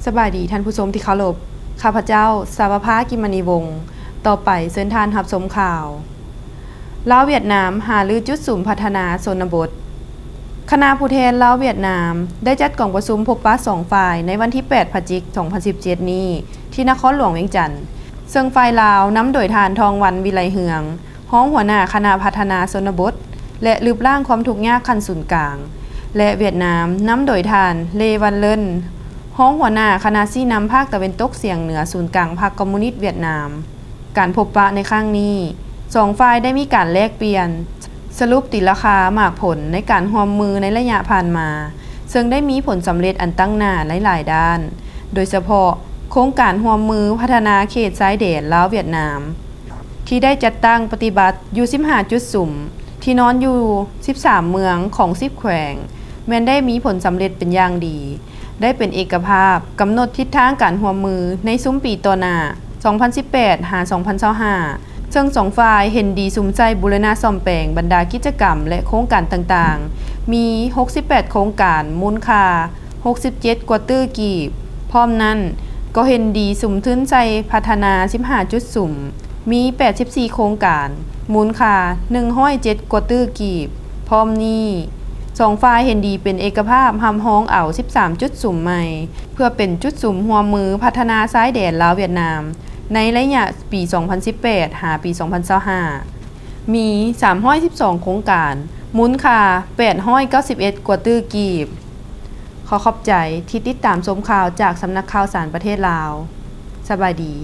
ສະບາຍດີທ່ານຜູ້ຊົມທີ່ເຄົາລົບ. ຂ້າພະເຈົ້າ ສາວະພາ ກິມມະນີວົງ. ຕໍ່ໄປເຊີນທ່ານຮັບຊົມຂ່າວ. ລາວຫວຽດນາມຫາລືຈຸດສຸມພັດທະນາຊົນນະບົດ. ຄະນະຜູ້ແທນລາວຫວຽດນາມໄດ້ຈັດກອງປະຊຸມພົບປະສອງຝ່າຍໃນວັນທີແປດ ພະຈິກ ສອງພັນສິບເຈັດນີ້ ທີ່ນະຄອນຫຼວງວຽງຈັນ, ເຊິ່ງຝ່າຍລາວນຳໂດຍທ່ານ ທອງວັນ ວິໄລເຮືອງ, ຮອງຫົວໜ້າຄະນະພັດທະນາຊົນນະບົດ ແລະ ລຶບລ້າງຄວາມທຸກຍາກຂັ້ນສູນກາງ ແລະ ຫວຽດນາມນຳໂດຍທ່ານ ເລ ວັນເລີນ, ຮອງຫົວໜ້າຄະນະຊີ້ນຳພາກຕາເວັນຕົກສຽງເໜືອສູນກາງພັກຄອມມູນິດຫວຽດນາມ. ການພົບປະໃນຄັ້ງນີ້, ສອງຝ່າຍໄດ້ມີການແລກປ່ຽນ, ສະຫຼຸບຕີລາຄາໝາກຜົນໃນການຮ່ວມມືໃນໄລຍະຜ່ານມາ, ເຊິ່ງໄດ້ມີຜົນສຳເລັດອັນຕັ້ງໜ້າໃນຫຼາຍດ້ານ, ໂດຍສະເພາະໂຄງການຮ່ວມມືພັດທະນາເຂດຊາຍແດນລາວຫວຽດນາມ ທີ່ໄດ້ຈັດຕັ້ງປະຕິບັດຢູ່ສິບຫ້າຈຸດສຸມ ທີ່ນອນຢູ່ສິບສາມເມືອງຂອງສິບແຂວງ ແມ່ນໄດ້ມີຜົນສຳເລັດເປັນຢ່າງດີ, ໄດ້ເປັນເອກະພາບກຳນົດທິດທາງການຮ່ວມມືໃນຊຸມປີຕໍ່ໜ້າ ສອງພັນສິບແປດ ຫາ ສອງພັນຊາວຫ້າ ເຊິ່ງສອງຝ່າຍເຫັນດີສຸມໃສ່ບູລະນະສ້ອມແປງບັນດາກິດຈະກຳ ແລະ ໂຄງການຕ່າງໆ, ມີຫົກສິບແປດໂຄງການ ມູນຄ່າຫົກສິບເຈັດກວ່າຕື້ກີບ. ພ້ອມນັ້ນ, ກໍເຫັນດີສຸມທຶນໃສ່ພັດທະນາສິບຫ້າຈຸດສຸມ ມີແປດສິບສີ່ໂຄງການ ມູນຄ່າໜຶ່ງຮ້ອຍເຈັດກວ່າຕື້ກີບ. ພ້ອມນີ້, ສອງຝ່າຍເຫັນດີເປັນເອກະພາບຮັບຮອງເອົາສິບສາມຈຸດສຸມໃໝ່ ເພື່ອເປັນຈຸດສຸມຮ່ວມມືພັດທະນາຊາຍແດນລາວຫວຽດນາມ ໃນໄລຍະປີສອງພັນສິບແປດ ຫາ ປີສອງພັນຊາວຫ້າ ມີສາມຮ້ອຍສິບສອງໂຄງການ ມູນຄ່າແປດຮ້ອຍເກົ້າສິບເອັດກວ່າຕື້ກີບ. ຂໍຂອບໃຈທີ່ຕິດຕາມຊົມຂ່າວຈາກສຳນັກຂ່າວສານປະເທດລາວ. ສະບາຍດີ.